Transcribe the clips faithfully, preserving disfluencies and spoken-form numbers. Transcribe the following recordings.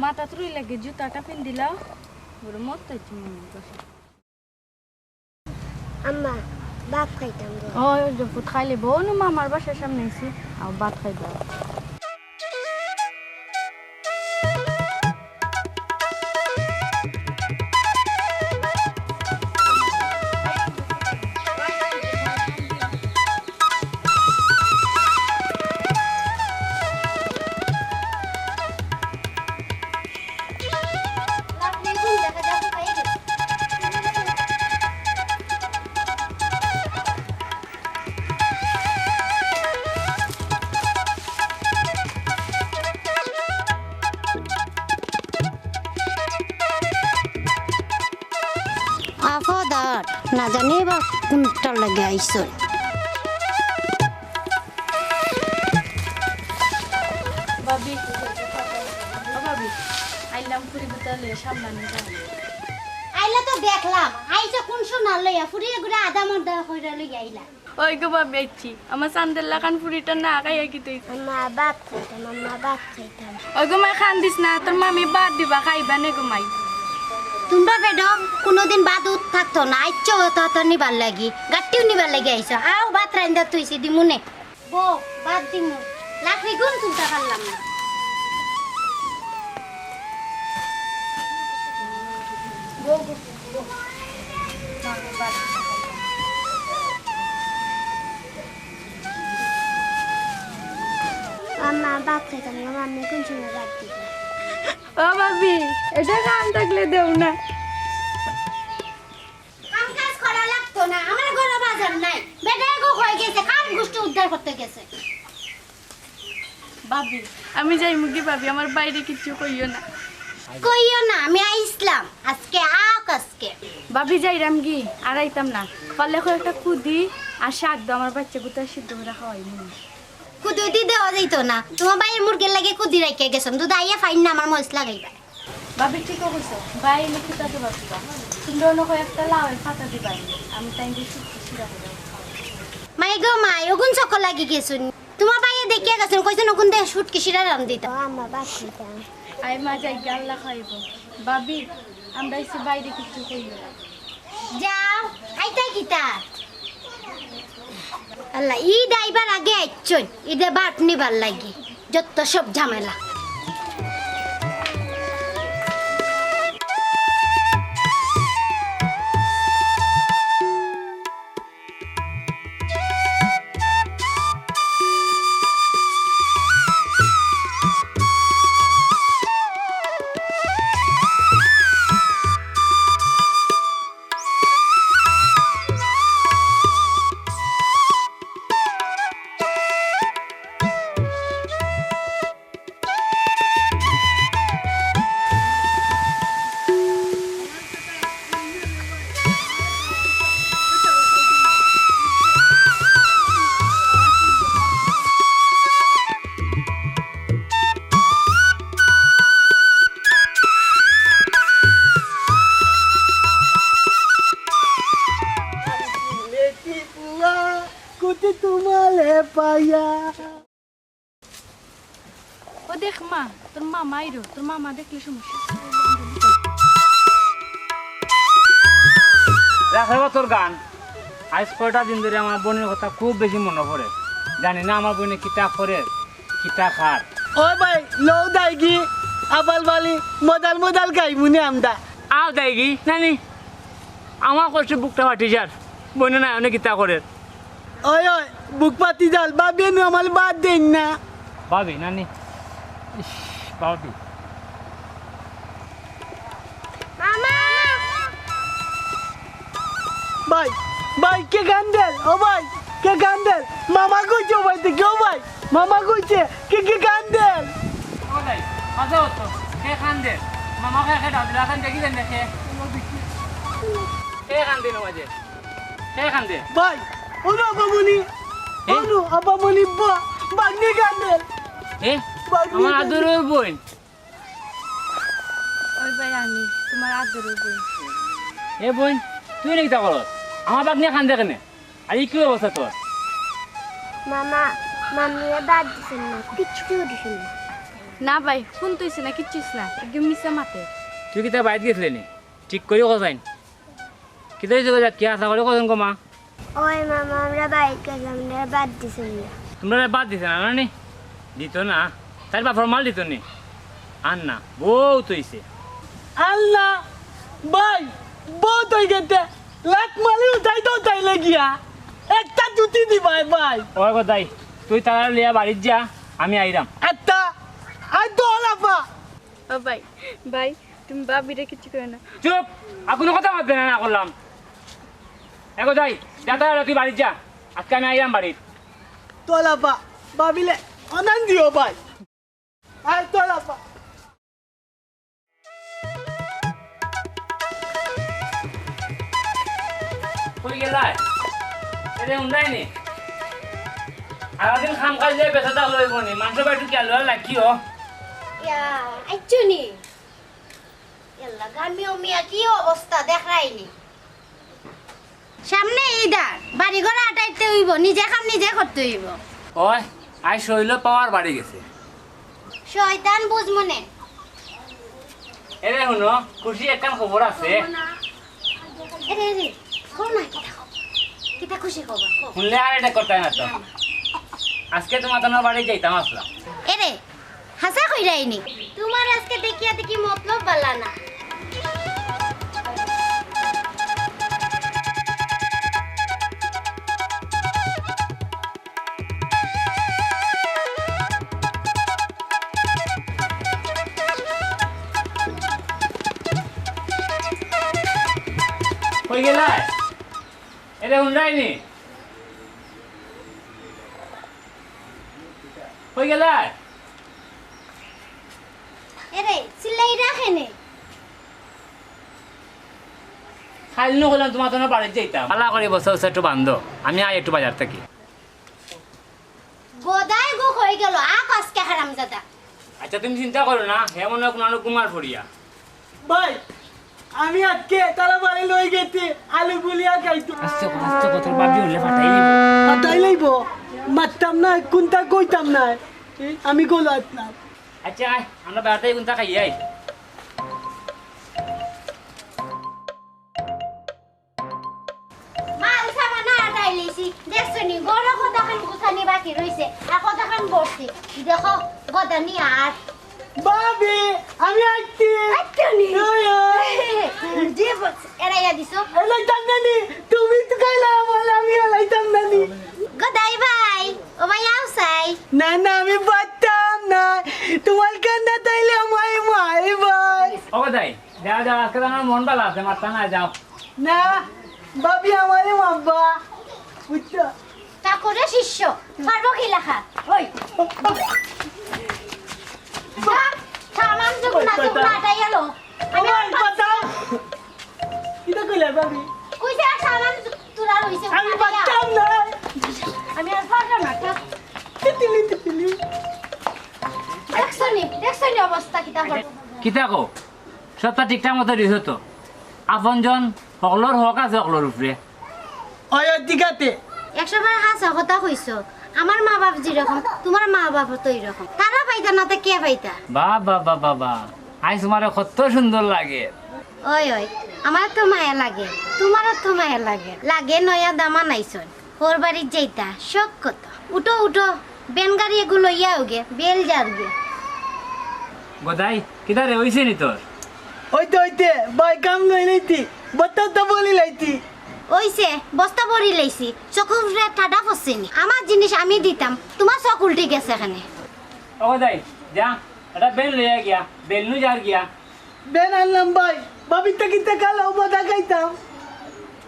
মাথাত রুই লাগে, জুতাটা পিন্দিলাও। বড় মত চাইছে মনে হয়। আম্মা, ভাত খাইতাম গো। ও, ওই যে ফুট খাইলে বউ নু মামার বাসার সামনে আইছি। আও, ভাত খাইবা। আফাদার, না জানি এবার কোনটা লাগে আইসো। ভাবি, ও ভাবি, আইলাম ফুরি গুতা লইয়া সামলানি যাও। আইলা তো দেখলাম, আইসো কোন সোনা লইয়া, ফুরি এগুলা আধা মর্দা কইরা লইয়া আইলা। ওই গো ভাবি, আইছি। আমার চান্দের লাখান ফুরিটা না খাইয়া কি তুই? আম্মা, ভাত খাইতাম, আম্মা, ভাত খাইতাম। ওই গো মাই, কান্দিস না, তোর মামি ভাত দিবা, খাইবা নে গো মাই। তোমরা বেডো কোনোদিন ভাত উত থাকতো না, আইছো তো তো নিবার লাগি, গাট্টিও নিবার লাগি আইছো। আও, ভাত রান্দা তুইছি দিমুনে। বউ, ভাত দিমু। লাকড়ি গুন তুলতা পারলাম না। আম্মা, ভাত খাইতাম না, মাম্মি কোন সময় ভাত দিবে? ও ভাবি, এটা কাম থাকলে দেও না। কাম কাজ করা লাগতো না, আমার ঘরো বাজার নাই। বেটায় গো কই গেছে, কাম গুষ্টি উদ্ধার করতে গেছে। ভাবি, আমি যাইমুগি ভাবি, আমার ভাইরে কিচ্ছু কইও না। কইও না, আমি আইসলাম। আজকে আউক আজকে। ভাবি, যাইরামগি, আর আইতাম না। পারলে কই একটা কুদি আর শাক দেও, আমার বাচ্চা গুতা সিদ্ধ কইরা খাওয়াইমু। কুদুদি দেওয়া যাইতো না। তোমার ভাইয়ে মুরগির লাগি কুদি রাখিয়া গেছইন। দুধ আইয়া ফাইন না আমার মরিচ লাগাইবা। ভাবি ঠিকও কইছো। ভাই লিখিত আছে ভাবি। তোমরা অন্য কয়েকটা লাউয়ের পাতা দিবা। আমি তাই দিয়ে শুটকি শিরা করে খাওয়াই। মাই গো মাই, ওগুন চক্কর লাগি গেছইন। তোমার ভাইয়ে দেখিয়া গেছইন, কইছইন ওগুন দিয়ে শুটকি শিরা রান্ধিতা। ও আম্মা, ভাত খাইতাম। আই মা, যাই গিয়া, আল্লাহ খাইব। ভাবি, আমরা এসে বাইরে কিছু কইও না। যাও, খাইতে কিতা? আল্লাহ, ঈদ আইবার আগে আইছইন, ঈদে বাট নিবার লাগি। যত সব ঝামেলা। ও দেখ মা, তোর মামা আইরো, তোর মামা দেখলে সমস্যা। রাখ রে বা তোর গান। আইজ কয়টা দিন ধরি আমার বইনর কথা খুব বেশি মনো পড়ে। জানি না আমার বইনে কিতা করে, কিতা খার। ও ভাই, লও দাইগি, আবাল বালি, মদাল মদাল খাইমুনে আমরা। আও দাইগি, নানি, আমার কষ্টে বুকটা ফাটি যার। বইনে নাই, অনেক কিতা করে। ওই, ওই, বুক ফাটি যার, ভাবি নু আমার বাদ দেন না। ভাবি, নানি, ইস, ভাবি। মামা! ভাই, ভাই, কে কান্দের? ও ভাই, কে কান্দের? মামা কইছে ও ভাই, দেখি, ও ভাই, মামা কইছে, কে, কে কান্দের? ও ভাই, মাঝে হতো, কে কান্দের? মামা কে, কে ডাক দিলা, এখন দেখি দেন দেখে। কে কান্দে না মাঝে? কে কান্দে? ভাই, অনু আপামনি, এ? অনু আপামনি, বা, বাগনি কান্দের। এ? বাগনি আমার কান্দের। আদরের বইন। ওই ভাই আমি, তোমার আদরের বইন। এ বইন, তুই না কিতা করস? আমার বাগনি কান্দে কেনে? আর ই কি অবস্থা তোর? মামা, মাম্মিয়ে বাদ দিছইন না, কিচ্ছু দিছইন না। না ভাই, ফোন তো অইছে না, কিচ্ছু অইছে না, একদম মিছা মাতে। তুই কিতা বাইত গেছলে নি? ঠিক করি ক যাইন। কিতা অইছে গো, কিতা আশা করি কজন গো মা? ওই মামা, আমরা বাইত গেছিলাম, আমরা বাদ দিছে না। তোমরা বাদ দিছে না, না নি? দিত না। তার বাপর মাল দিত নি? আর না, বহুত অইছে। আল্লাহ, ভাই, বহুত অই গেছে। লাখ মালি উঠাই তো উঠাই লাগিয়া। একটা জুতি দিবায়, ভাই। ওই গো দাই, তুই তারা লিয়া বাড়িত যা, আমি আইরাম। একটা, আই তো আলাপা। ও ভাই, ভাই, তুমি ভাবিরে কিচ্ছু কইও না। চুপ! আর কোনো কথা মাতবে না, না করলাম। এগো যাই, যা তাড়াতাড়ি তুই বাড়িত যা, আজকে আমি আইলাম বাড়িত। তোলাপা, ভাবিলে অনান দিও ভাই। আয় তোলাপা। কই গেলায়? এরে উন্দাই নি। সারাদিন কাম কাজ দিয়ে বেঁচে থাকলে অইব নি। মানুষের বাড়িতে কি আলু আর লাগিও? ইয়া, আইচ্ছু নি? ইয়াল্লা, গামিও মিয়া কি অবস্থা দেখরায়নি? সামনে ইদার, বাড়ি ঘর আটাইতে অইব, নিজে কাম নিজে করতে অইব। ওই, আই শৈল পাওয়ার বাড়ি গেছে। শয়তান বুঝ মনে। এরে হুনো, খুশি একখান খবর আছে। এরে, এরে, কও না, কিতা খবর? কিতা খুশি খবর, কও। শুনলে আর এটা করতে না তো। আজকে তোমার তোমার বাড়ি যাইতাম আসলাম। এরে, হাছা কইরায়নি। তোমার আজকে দেখিয়া দেখি মতলব বালা না। কই গেলায়? এরে উন্দাই নি। কই গেলায়? এরে, চিল্লাইরা কেনে? খাইল নু কইলাম তোমার তোমার বাড়িত যাইতাম। আল্লাহ করি বসে বসে একটু বান্ধো, আমি আই একটু বাজার থাকি। গদাই গো কই গেল, আ পাঁচটা হারামজাদা। আচ্ছা, তুমি চিন্তা করো না, হে মনে হয় কোনো ঘুমার পড়িয়া। ভাই, আমি আজকে তারা বাড়ি লই গেছি, আলু গুলিয়া খাইতো। আস্তে কথা, আস্তে কথা, ভাবি হলে ফাটাই নিব। ফাটাই লইব, মারতাম না, কোনটা কইতাম না, এই আমি গোল আতলাম। আচ্ছা, আয়, আমরা বেড়াতে কোনটা খাই, আয়। মাল সামান আটাই লইছি, দেখছো নি? ঘরো কতখান গুছানি বাকি রইছে, আর কতখান ভরছি। দেখো, গদানি আর। ভাবি, আমি আইছি। আইছো নি? ওই, ওই। যে বলছে, এড়াইয়া দিছো। এলাইতাম না নি, তুমি তো খাইলা, বলে আমি এলাইতাম না নি। গদাই ভাই, ও ভাই আও চাই। না, না, আমি পারতাম না। তোমার কান্দা তাইলে আমার মাই ভাই। ও গদাই, যাও, যাও, আজকে তো আমার মন ভালা আছে, মারতা না, যাও। না, ভাবি আমারে মারবা, বুঝছো? তা করে শিষ্য, পারবো কি লেখা? ওই। যা, সামান যখন না, তখন আটাই এলো। আমি ওই, আর পারতাম না। কিতা কইলে ভাবি? কইছে আর সামান তোরা রইছে, আমি আটাই এলো। পারতাম না। আমি আর পারলাম না, থাক। তিতিলি, তিতিলি। দেখছো নি? দেখছো নি অবস্থা কিতা করে? কিতা কও? সবটা ঠিকঠাক মতো দিছো তো? আপনজন হকলর হক আছে হকলর উপরে। ওই অধিকাতে। একশো বার হাছা কথা কইছো। আমার মা বাপ যেরকম, তোমার মা বাপ তো এরকম। তারা পাইতা না তো কে পাইতা? বাহ, বাহ, বাহ, বাহ, বাহ। আইজ তোমারে কত সুন্দর লাগে। ওই, ওই, আমার তো মায়া লাগে, তোমারও তো মায়া লাগে। লাগে নয়া দামান আইছইন। হউর বাড়িত যাইতা, শখ কত। উঠো, উঠো, ভ্যান গাড়ি এগু লইয়া আওগে, বেইল যারগে। গদাই, কিতা রে, অইছে নি তোর? অইতে, অইতে, ভাই, কাম লই লইতি, বস্তা তো ভরি লইতি। অইছে, বস্তা ভরি লইছি, চকুর উপরে ঠাডা পড়ছে নি। আমার জিনিস আমি দিতাম, তোমার চোখ উল্টি গেছে কেনে। ও গদাই, যা, এটা বেইল লইয়া গিয়া, বেইল নু যার গিয়া। ভ্যান আনলাম ভাই, ভাবির থাকি টেকা লও, মজা খাইতাম।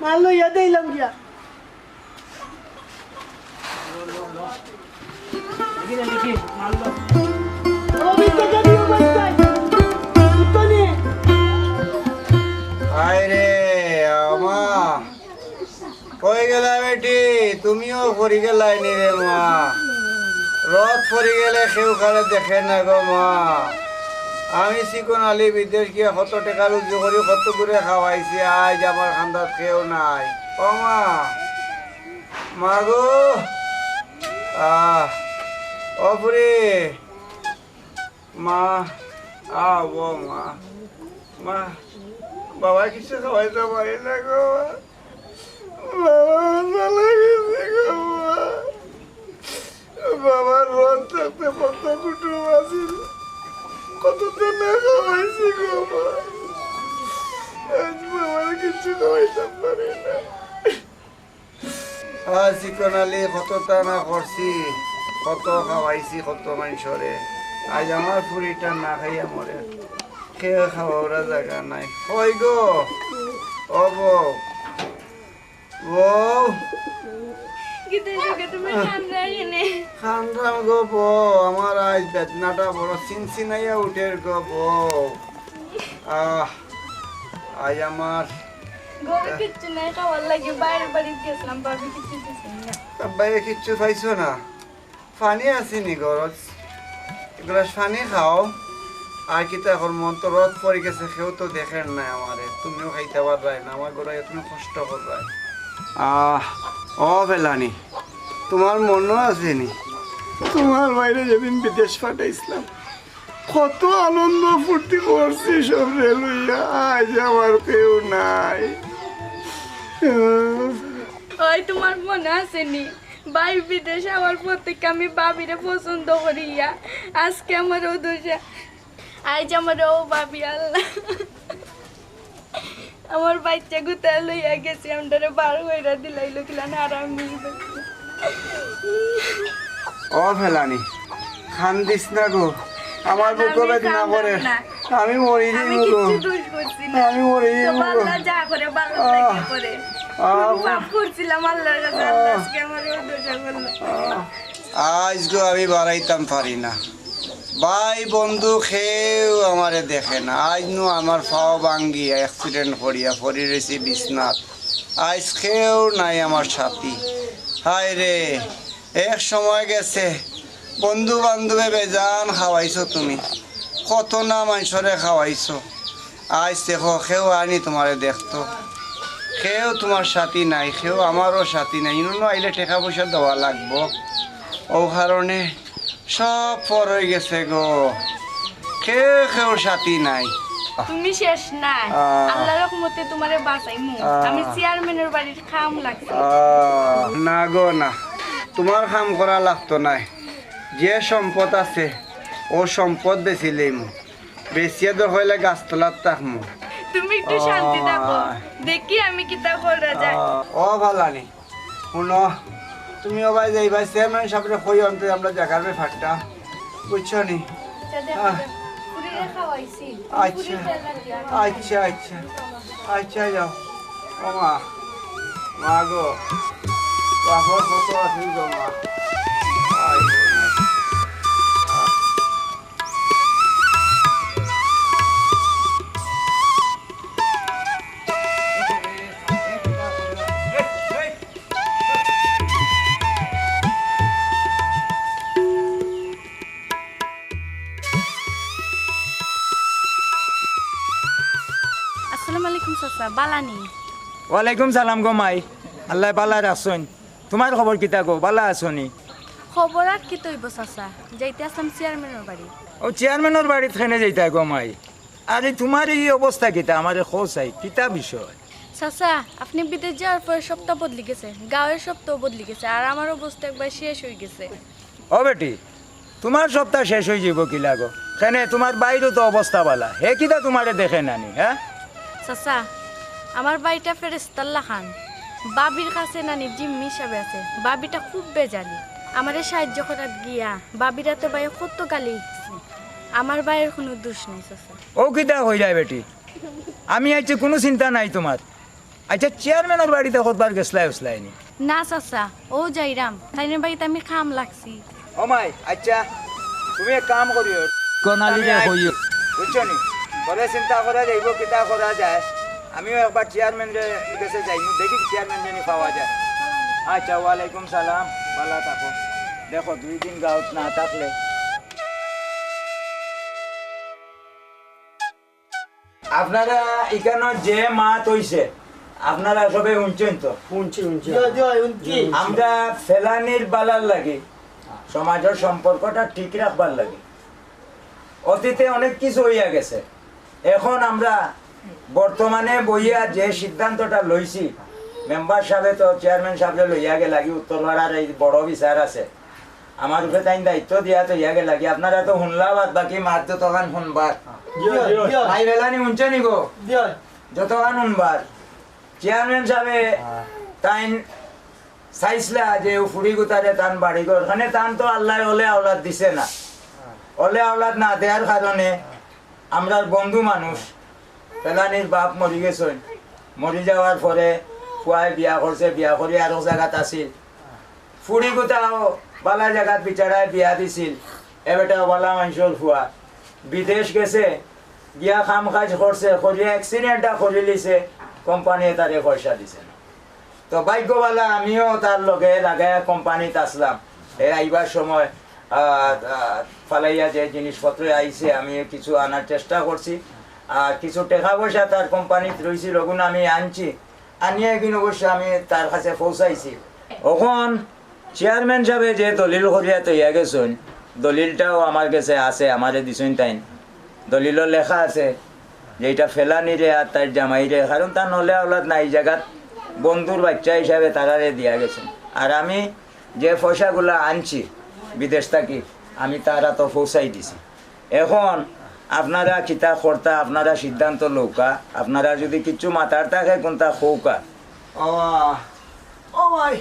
মাল লইয়া দিলাম গিয়া। ভাবির টেকা দিও ভাই, ভাই। উঠো নি। হায় রে, আমা। কই গেলা বেটি? তুমিও পড়ি গেলায় নি রে মা? রথ পড়ি গেলে কেউ কারে দেখে না গো মা। আমি চিকন আলী বিদেশ গিয়া কত টেকা রুজি করি, কত করে খাওয়াইছি, আইজ আমার কান্দাত কেউ নাই। ও মা, মা গো, আহ, ও ফুরি, মা, আ, ও মা, মা, বাবা কিছু খাওয়াইতে পারি না গো, মা। বাবা ভালা গেছে গো, মা। বাবার রথ থাকতে কত কুটুম আছিল, কত তা না খাওয়াইছি গো, মা। আজ বাবার কিছু খাওয়াইতাম পারি না। আজ চিকন আলী কত তা না করছি, কত খাওয়াইছি কত মানষরে। আজ আমার ফুরিটা না খাইয়া মরে, কেউ খাওয়াওরা জাগা নাই। কই গো, ও বউ, বউ। কিতা অইছে গো, তুমি কান্দায় কেনে? কান্দাম গো বউ, আমার আজ বেদনাটা বড় চিনচিনাইয়া উঠের গো বউ। আহ, আজ আমার ঘরো কিচ্ছু নাই খাওয়ার লাগি, বাইরের বাড়িত গেছিলাম, ভাবি কিচ্ছু দিছে না। বাইরে কিচ্ছু পাইছো না? পানি আছে নি ঘরো? এক গ্লাস পানি খাও। আর কিতা করমু, মন তো রথ পড়ি গেছে, কেউ তো দেখের নাই আমারে, তুমিও খাইতা পাররায় না, আমার ঘরো তুমি কষ্ট কররায়। আহ, ও ফেলানি, তুমার মনো আছে নি? তুমার ভাইরে যেদিন বিদেশ পাঠাইছলাম, কত আনন্দ ফুর্তি করছি সবরে লইয়া, আজ আমার কেউ নাই। ওই, তুমার মনো আছে নি, ভাই বিদেশ যাওয়ার পর থাকি আমি ভাবিরে পছন্দ করিয়া, আজকে আমার অউ দশা, আজ আমার অউ ভাবি, আল্লাহ। আমার বাইচ্চা গুতা লইয়া গেছে, আমরারে বার কইরা দিলাইলো কিলা হারামি। ও ফেলানি, কান্দিস না গো, আমার বুকো বেদনা করে। আমি মরি যাইমু গো। কিচ্ছু দোষ করছি না। আমি মরি যাইমু গো। আল্লাহ যা করে ভালা লাগে করে। আহ। পাপ করছিলাম আল্লাহর কাছে, আল্লাহ আজকে আমার অউ দশা করলো। আহ। আইজ গো আমি বারাইতাম পারি না। ভাই বন্ধু কেউ আমারে দেখে না। আইজ নু আমার পাও ভাঙ্গিয়া accident করিয়া পড়ি রইছি বিছনাত। আইজ কেউ নাই আমার সাথী। হায় রে, এক সময় গেছে, বন্ধু বান্ধবে বেজান খাওয়াইছো তুমি, কত না মানষরে খাওয়াইছো। আইজ দেখো কেউ আয়নি তুমারে দেখতো, কেউ তুমার সাথী নাই, কেউ আমারও সাথী নাই। ইনো আইলে টেকা পয়সা দেওয়া লাগবো, অউ কারণে সব পর অই গেছে গো। কেউ কেউ সাথী নাই। তুমি শেষ নায়। আহ। আল্লাহর রহমতে তুমারে বাঁচাইমু। আহ। আমি চেয়ারম্যানর বাড়ির কাম লাগছে। আহ, না গো না, তুমার কাম করা লাগতো নায়। যে সম্পদ আছে, অউ সম্পদ বেচিলাইমু। বেচিয়া দরকার অইলে গাছতলাত থাকমু। তুমি একটু শান্তি থাকো। আহ। দেখি আমি কিতা করা যায়। আহ, ও ভালানি, হুনো, তুমি ওবায় যাইবায়, চেয়ারম্যান সাবরে কইও অন্তত আমরার জাগার ব্যাপারটা, বুঝছো নি? আচ্ছা, দেখো, আহ। ফুরিরে খাওয়াইছি। আচ্ছা। ফুরির বেলা দিয়া। আচ্ছা, আচ্ছা। আচ্ছা, যাও। ও মা, মা গো, বাপর কত আছিল গো মা। আয় গো মা। আসসালামু আলাইকুম চাচা, বালা নি? ওয়ালাইকুম সালাম গো মাই, আল্লায় বালা রাখছইন। তুমার খবর কিতা গো, বালা আছো নি? খবর আর কিতা অইবো চাচা, যাইতে আছলাম চেয়ারম্যানর বাড়ি। ও চেয়ারম্যানর বাড়িত কেনে যাইতায় গো মাই? আরে তুমার ই অবস্থা কিতা, আমারে কও চাই, কিতা বিষয়? চাচা, আপনে বিদেশ যাওয়ার পরে সবতা বদলি গেছে, গাঁওর সবতাও বদলি গেছে, আর আমার অবস্থা একবারে শেষ অই গেছে। ও বেটি, তুমার সবতা শেষ অই যাইবো কিলা গো? কেনে তুমার ভাইরও তো অবস্থা বালা, হে কিতা তুমারে দেখে না নি, হে? চাচা, আমার ভাইটা ফেরেস্তার লাখান, ভাবির কাছে নানি জিম্মি হিসাবে আছে, ভাবিটা খুব বেজালি। আমারে সাহায্য করাত গিয়া ভাবির আতো ভাইয়ে কত গালি দিছে, আমার ভাইর কুনু দুষ নাই চাচা। অউ কিতা কইলায় বেটি? আমি আইছি, কুনু চিন্তা নাই তুমার। আইচ্ছা, চেয়ারম্যানর বাড়িত কতবার গেছলায় উছলায় নি? না চাচা, অউ যাইরাম, তাইনর বাড়িত আমি কাম লাগছি। ও মাই, আইচ্ছা, তুমি এক কাম করিও। কোনালিরে আমি আই-, কইও। বুঝছো নি? পরে চিন্তা করা যাইবো, কিতা করা যায়। আমিও একবার চেয়ারম্যানর গেছে যাইমু, দেখি চেয়ারম্যানরে নি পাওয়া যায়। আইচ্ছা, ওয়ালাইকুম সালাম, বালা থাকো। দেখো, দুই দিন গাঁওত না থাকলে আপনারা ইকানো যে মাত অইছে, আপনারা সবে হুনছইন তো? হুনছি, হুনছি। জি, জি, হুনছি। আমরা ফেলানির বালার লাগি, সমাজর সম্পর্কটা ঠিক রাখবার লাগি, অতীতে অনেক কিছু অইয়া গেছে। এখন আমরা বর্তমানে বইয়া যে সিদ্ধান্তটা লইছি, মেম্বার সাহেবে তো চেয়ারম্যান সাহেবরে লইয়া গেলাগি উত্তরপাড়ার এই বড় বিচার আছে, আমার উপরে তাইন দায়িত্ব দিয়া তো ইয়া গেলাগি। আপনারা তো হুনলা বাদ বাকি মাত যতখান হুনবার। জি, জি, জি। ভাই বেলানি হুনছো নি গো? জি। যতখান হুনবার। চেয়ারম্যান সাহেবে তাইন চাইছলা যে ও ফুড়ি গুতারে তান বাড়ি ঘর, মানে তান তো আল্লায় অলে আওলাদ দিছে না। অলে আওলাদ না দেওয়ার কারণে আমরার বন্ধু মানুষ, ফেলানির বাপ মরি গেছইন। মরি যাওয়ার পরে ফুয়ায় বিয়া করছে, বিয়া করি আরক জাগাত আছিল। ফুড়ি গুতাও বালা জাগাত বিচারায় বিয়া দিছিল। এ বেটাও বালা মানষর ফুয়া। বিদেশ গেছে, গিয়া কাম কাজ করছে, করিয়া accident টা করিলিছে, কোম্পানিয়ে তারে পয়সা দিছে না। তো ভাগ্য বালা আমিও তার লগে লাগাইয়া কোম্পানিত আছলাম। এ আইবার সময়, আহ, আহ, ফালাইয়া যে জিনিসপত্র আইছে, আমি কিছু আনার চেষ্টা করছি। আর কিছু টেকা পয়সা তার কোম্পানিত রইছিল, ওগুন আমি আনছি। আনিয়া এগুন অবশ্য আমি তার কাছে পৌঁছাইছি। অখন চেয়ারম্যান সাহেবে যে দলিল করিয়া তইয়া গেছইন, দলিলটাও আমার গেছে আছে, আমারে দিছইন তাইন। দলিলো লেখা আছে যে ইটা ফেলানিরে আর তার জামাইরে, কারণ তান অলে আওলাদ নাই, জাগাত বন্ধুর বাইচ্চা হিসাবে তারারে দিয়া গেছইন। আর আমি যে পয়সাগুলা আনছি বিদেশ থাকি, আমি তারা তো পৌঁছাই দিছি। এখন আপনারা কিতা করতা, আপনারা সিদ্ধান্ত লউক্কা। আপনারা যদি কিচ্ছু মাতার থাকে কুনতা কউক্কা। ও, ও ভাই,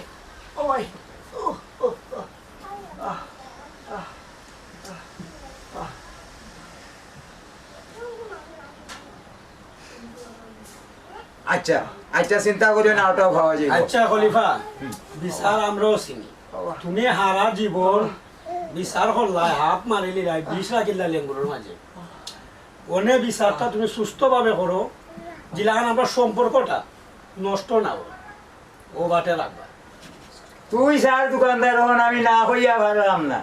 ও ভাই, ও, ও, ও, আহ, আহ, আহ, আহ। আচ্ছা, আচ্ছা, চিন্তা করিও না, ওটাও খাওয়া যাইব। আচ্ছা খলিফা, বিচার আমরাও চিনি। তুমি হারা জীবন বিচার করলায়, হাফ মারিলিলায়, বিষ রাখিলায় লেঙ্গুরর মাঝে। অনে বিচারটা তুমি সুস্থভাবে করো, যেলাখান আমরার সম্পর্কটা নষ্ট না অয়, ও বাটে রাখবা। তুই স্যার দোকানদার, অখন আমি না কইয়া পারলাম না।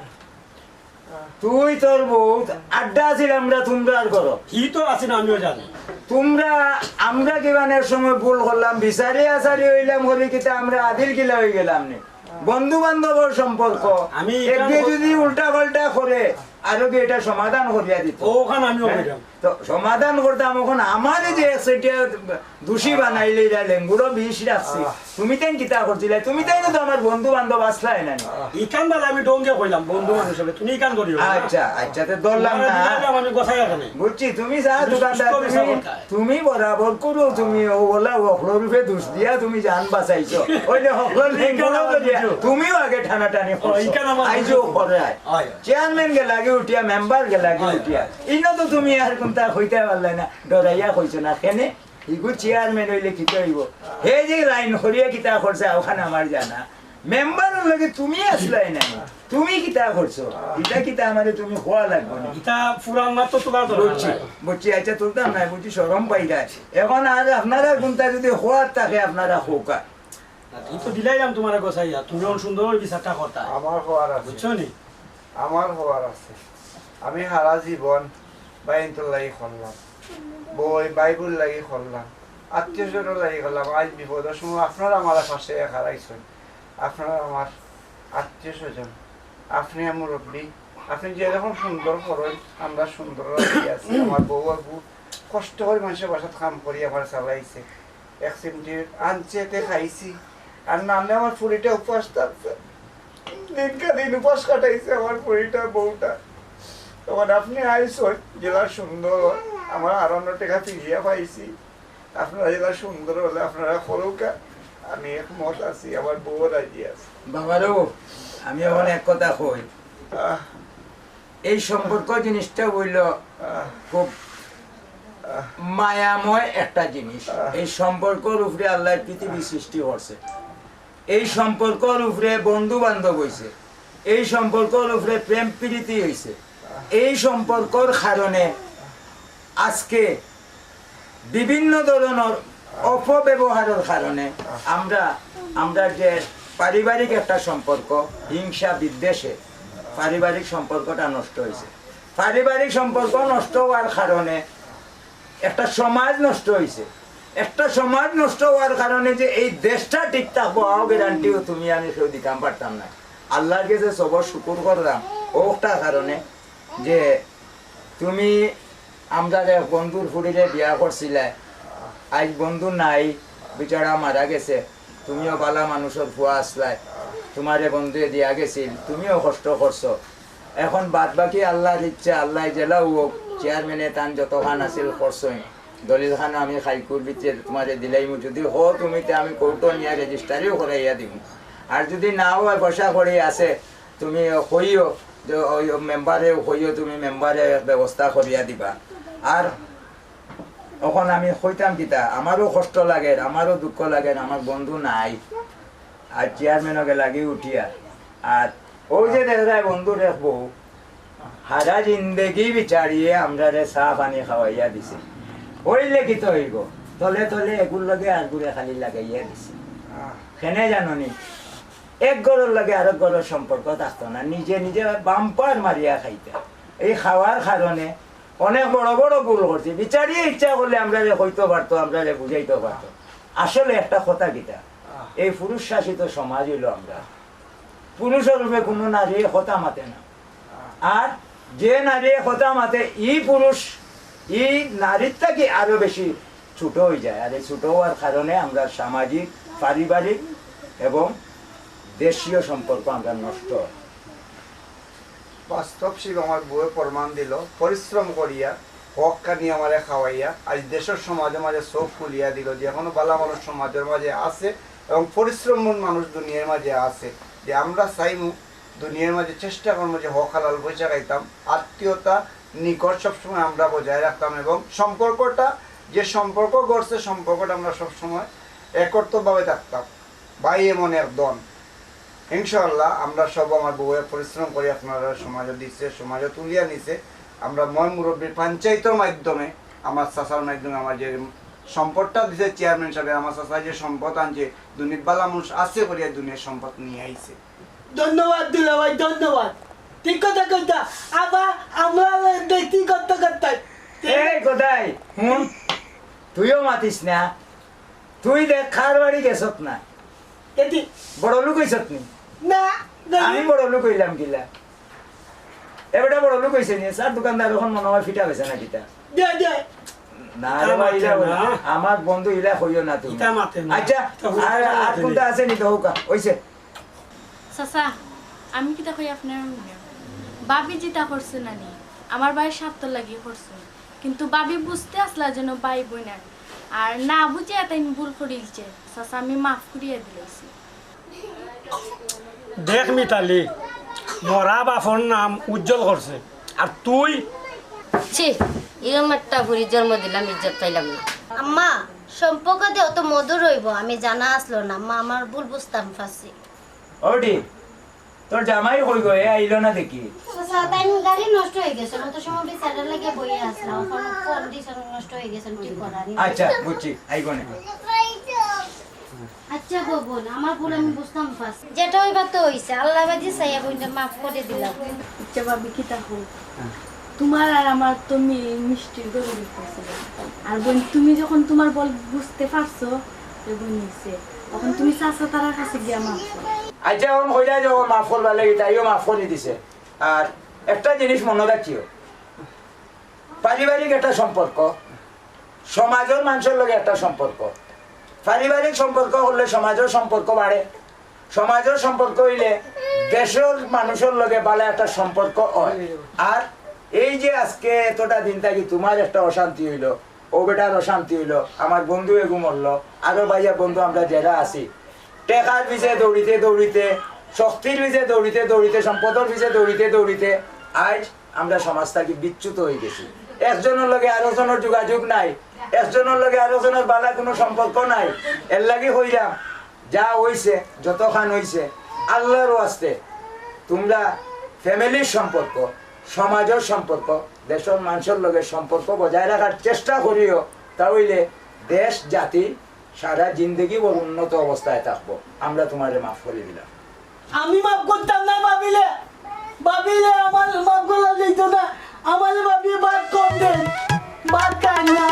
তুই তোর বউত আড্ডা আছিল, আমরা তুমরার করো। হি তো আছে না, আমিও জানি। তুমরা, আমরা কিবানের সময় ভুল করলাম, বিচারি আচারি অইলাম, করি কিতা আমরা আদিল কিলা অই গেলাম নি? বন্ধু বান্ধবর সম্পর্ক, আমি এখানে একদিকে যদি উল্টা পাল্টা করে, আরো কি এটা সমাধান করিয়া দিত? ওখানে আমিও হ্যাঁ? কইলাম। তো সমাধান করতাম, অখন আমারে যে সেটা দোষী বানাইলে, এটা লেঙ্গুরো বিষ রাখছি। আহ। তুমি তাইন কিতা করছিলায়? তুমি তাইন তো আমার বন্ধু বান্ধব আছলায় না নি? ইখান বাদে আমি ডঙ্গে কইলাম, বন্ধু মানুষ হবে, তুমি ইখান ধরিও না। আচ্ছা, আচ্ছা, তো ধরলাম তোমারে না। দিলাইলাম আমি গোছাই এখানে। বুঝছি, তুমি যা তুমি দোকানদার, সুস্থ বিচার তুমি, করতায়। তুমি বরাবর করো, তুমি ও ওলা হকলর উপরে দোষ দিয়া তুমি জান বাঁচাইছো। ওই যে হকলর ইখান লেঙ্গুরো আমার করিয়া, বুঝো। তুমিও আগে টানাটানি ও, করছো। ইখান আমার আইজও বুঝো। করে আয়। আয়, আয়। চেয়ারম্যান গেলাগি উঠিয়া, মেম্বার গেলাগি আয়, উঠিয়া। আয়। ইনো তো তুমি আর কুনতা কইতায় পারলায় না, ডরাইয়া কইছো না। কেনে? ইগু চেয়ারম্যান অইলে কিতা অইব? হে যে লাইন করিয়া কিতা করছে, ওখান আমার জানা। মেম্বারর লগে তুমি আছলায় না নি? তুমি কিতা করছো? ইটা কিতা আমারে তুমি কওয়া লাগবো না? ইটা পুরান মাত তো তোলা দরকার বুঝছি, নাই। বুঝছি, আচ্ছা, তুলতাম না, বুঝছি, শরম পাইরায়। এখন আর আপনারা কুনতা যদি কওয়ার থাকে, আপনারা কউক্কা। ই তো দিলাইলাম তোমারে গোছাইয়া, তুমি অখন সুন্দর বিচারটা করতায়। আমার কওয়ার আছে। বুঝছো নি? আমার কওয়ার আছে। আমি হারা জীবন বাইন্তর লাগি করলাম, বই বাইবুল লাগি করলাম, আত্মীয় স্বজনর লাগি করলাম। আইজ বিপদর সময় আপনারা আমার পাশে খাড়াইছইন। আপনারা আমার আত্মীয় স্বজন, আপনি আমার মুরব্বী, আপনি যেরকম সুন্দর করইন, আমরা সুন্দর রাজি আছি। আমার বউ আবু কষ্ট করি মানষর বাসাত কাম করি আমার চালাইছে। এক চিমটি আনছে, তে খাইছি। আর নামে আমার ফুড়িটা উপাস থাকছে। দিনকা দিন উপাস কাটাইছে আমার ফুড়িটা, বউটা। তখন আপনি আইছইন, যেলা সুন্দর, আমার আরো অন্য টেকা ফিরিয়া পাইছি। আপনারা যেলা সুন্দর অইলে আপনারা করউক্কা, আমি একমত আছি, আমার বউও রাজি আছে। বাবারও, আমি অখন এক কথা কই, আহ। এই সম্পর্ক জিনিসটা অইল আহ। খুব আহ। মায়াময় একটা জিনিস। আহ। এই সম্পর্কর উপরে আল্লায় পৃথিবী সৃষ্টি করছে, এই সম্পর্কর উপরে বন্ধু বান্ধব অইছে, এই সম্পর্কর উপরে প্রেম প্রীতি অইছে। এই সম্পর্কর কারণে আজকে বিভিন্ন ধরনর অপব্যবহারর কারণে আমরা, আমরা যে পারিবারিক একটা সম্পর্ক, হিংসা বিদ্বেষে পারিবারিক সম্পর্কটা নষ্ট অইছে। পারিবারিক সম্পর্ক নষ্ট অওয়ার কারণে একটা সমাজ নষ্ট অইছে। একটা সমাজ নষ্ট অওয়ার কারণে যে এই দেশটা ঠিক থাকবো, অউ গ্যারান্টিও তুমি আমি কেউ দিতাম পারতাম না। আল্লার গেছে সবর শুকুর করলাম, অউটার কারণে যে তুমি আমরার এক বন্ধুর ফুড়িরে বিয়া করছিলায়, আইজ বন্ধু নাই, বিচারা মারা গেছে। তুমিও বালা মানুষর ফুয়া আছলায়, তুমারে বন্ধুয়ে দিয়া গেছিল, তুমিও কষ্ট করছো। এখন বাদ বাকি আল্লার ইচ্ছা, আল্লায় যেলা অউক, চেয়ারম্যানে তান যতখান আছিল করছইন। দলিলখান আমি কাইলকুর ভিতরে তুমারে দিলাইমু, যুদি কও তুমি তে আমি কোর্টো নিয়া রেজিস্টারিও করাইয়া দিমু। আর যুদি না অয়, পয়সা কড়ি আছে, তুমি কইও যে ওই মেম্বারে কইও, তুমি মেম্বারে ব্যবস্থা করিয়া দিবা। আর অখন আমি কইতাম কিতা, আমারও কষ্ট লাগের, আমারও দুঃখ লাগের, আমার বন্ধু নাই। আর চেয়ারম্যানও গেলাগি উঠিয়া। আর অউ যে দেখরায় বন্ধুর এক বউ, হারা জিন্দেগি বিচারিয়ে আমরারে চা পানি খাওয়াইয়া দিছে। অইলে কিতা অইবো? তলে তলে এগুর লগে আরগুরে খালি লাগাইয়া দিছে। কেনে জানো নি? এক ঘরর লগে আরক ঘরর সম্পর্ক থাকতো না, নিজে নিজে বাম্পার মারিয়া খাইতা। এই খাওয়ার কারণে অনেক বড় বড় ভুল করছি। বিচারিয়ে ইচ্ছা করলে আমরারে কইতো পারতো, আমরারে বুঝাইতো পারতো। আসলে একটা কথা কিতা, এই পুরুষ শাসিত সমাজ অইলো আমরার। পুরুষর উপরে কুনু নারীয়ে কথা মাতে না। আর যে নারীয়ে কথা মাতে, ই পুরুষ, ই নারীর থাকি আরো বেশি ছোট অইযায়। আর এই ছোট অওয়ার কারণে আমরার সামাজিক, পারিবারিক এবং দেশীয় সম্পর্ক আমরার নষ্ট অয়। বাস্তব শিব আমার বউয়ে প্রমাণ দিলো, পরিশ্রম করিয়া হক খানি আমারে খাওয়াইয়া আইজ দেশর সমাজর মাঝে চউখ খুলিয়া দিলো যে এখনো বালা মানুষ সমাজর মাঝে আছে এবং পরিশ্রমমন মানুষ দুনিয়ার মাঝে আছে। যে আমরা চাইমু দুনিয়ার মাঝে চেষ্টা করমু যে হক হালাল পয়সা খাইতাম, আত্মীয়তা নিকট সবসময় আমরা বজায় রাখতাম এবং সম্পর্কটা, যে সম্পর্ক গড়ছে সম্পর্কটা আমরা সবসময় একত্রভাবে থাকতাম। ভাই এমন এক ধন। ইনশাআল্লাহ আমরা সব আমার বউয়ে পরিশ্রম করি, আপনারা সমাজে দিছে, সমাজে তুলিয়া নিছে। আমরা ময় মুরব্বীর পঞ্চায়েতর মাধ্যমে, আমার চাচার মাধ্যমে আমার যে সম্পদটা দিছে চেয়ারম্যান সাহেব, আমার চাচা যে সম্পদ আনছে, দুনিয়ার বালা মানুষ আছে করিয়া দুনিয়ার সম্পদ নিয়া আইছে। ধন্যবাদ দুলাভাই, ধন্যবাদ। ঠিক কথা কইতা। আবার আমরা ব্যক্তিগত করতে। এই গদাই, হুন, তুইও মাতিস না। তুই দেখ, কার বাড়ি গেছত না। এটি বড় লোক অইছত নি? না, না। আমি বড় লোক অইলাম কিলা? এ বেটা বড় লোক অইছে নি? চার দোকানদার অখন মনে অয় ফিটা বেচে না কিতা? দে, দে। না রে ইটা ভাই, মাতে ইলা না। আমার বন্ধু, ইলা কইও না তুমি। ইটা মাতে না। আচ্ছা, ইটা হুজুর আর, ইটা আর মাতে কোনটা না। আছে নি তো? হউকা, অইছে। চাচা, আমি কিতা কই আপনারা হুনইন। ভাবি যেটা করছে না নি, আমার ভাইর স্বার্থর লাগি করছে। কিন্তু ভাবি বুঝতে আছলা যেন ভাই বইন আর, আর না বুঝিয়া তাইন ভুল করিলছে। চাচা, আমি মাফ করিয়া দিলাইছি। দেখ মিতালি, মরা বাপর নাম উজ্জ্বল করছে, আর তুই? ছি, ইরম একটা ফুড়ি জন্ম দিলাম, ইজ্জত পাইলাম না। আম্মা, সম্পর্ক যে অত মধুর অইবো আমি জানা আছলো না। আম্মা, আমার ভুল বুঝতাম পারছি। ওডি, তোর জামাই কই গো? এ আইলো না দেখি। চাচা, তাইন গাড়ি নষ্ট অই গেছে, অত সময় বিচারর লাগি বইয়া আছলাম, অখন ফোন দিছইন নষ্ট অই গেছে, ঠিক করানি। আচ্ছা, বুঝছি, আইবো নে। আচ্ছা গো বইন, আমার ভুল আমি বুঝতাম পারছি। যেটা অইবার তো অইছে, আল্লাহ বাজি চাইয়া বইনরে মাফ করি দিলাম। আচ্ছা ভাবি, কিতা কও? হ্যাঁ। তুমার আর আমার তো মি-, মিষ্টির গরু বিক্রি অইছিল। আর বইন, তুমি যখন তুমার ভুল বুঝতে পারছো, তে বইন অইছে। অখন তুমি চাচা তারার কাছে গিয়া মাফ চাও। আচ্ছা, অখন কইলা যখন মাফ করবার লাগি, তাইও মাফ করি দিছে। আর একটা জিনিস মনো রাখিও, পারিবারিক একটা সম্পর্ক, সমাজর মানষর লগে একটা সম্পর্ক। পারিবারিক সম্পর্ক অইলে সমাজর সম্পর্ক বাড়ে, সমাজর সম্পর্ক অইলে দেশর মানষর লগে বালা একটা সম্পর্ক অয়। আর এই যে আজকে এতটা দিন থাকি তুমার একটা অশান্তি অইলো, অউ বেটার অশান্তি অইলো, আমার বন্ধু এগু মরলো, আরো ভাইয়া বন্ধু আমরা যেরা আছি, টেকার পিছে দৌড়িতে দৌড়িতে, শক্তির পিছে দৌড়িতে দৌড়িতে, সম্পদর পিছে দৌড়িতে দৌড়িতে আইজ আমরা সমাজ থাকি বিচ্যুত অই গেছি। একজনর লগে আরো জনর যোগাযোগ নাই, একজনর লগে আরো জনর বালা কুনু সম্পর্ক নাই। এরলাগি কইরাম, যা অইছে, যতখান অইছে, আল্লার ওয়াস্তে তুমরা ফ্যামিলির সম্পর্ক, সমাজর সম্পর্ক, দেশর মানষর লগে সম্পর্ক বজায় রাখার চেষ্টা করিও, তা অইলে দেশ জাতি সারা জিন্দেগি বড় উন্নত অবস্থায় থাকবো। আমরা তুমারে মাফ করি দিলাম। আমি মাফ করতাম না ভাবিরে। ভাবিরে আমার মাফ করা যাইতো না। আমারে ভাবিয়ে ভাত কম দেন। ভাত খায় না।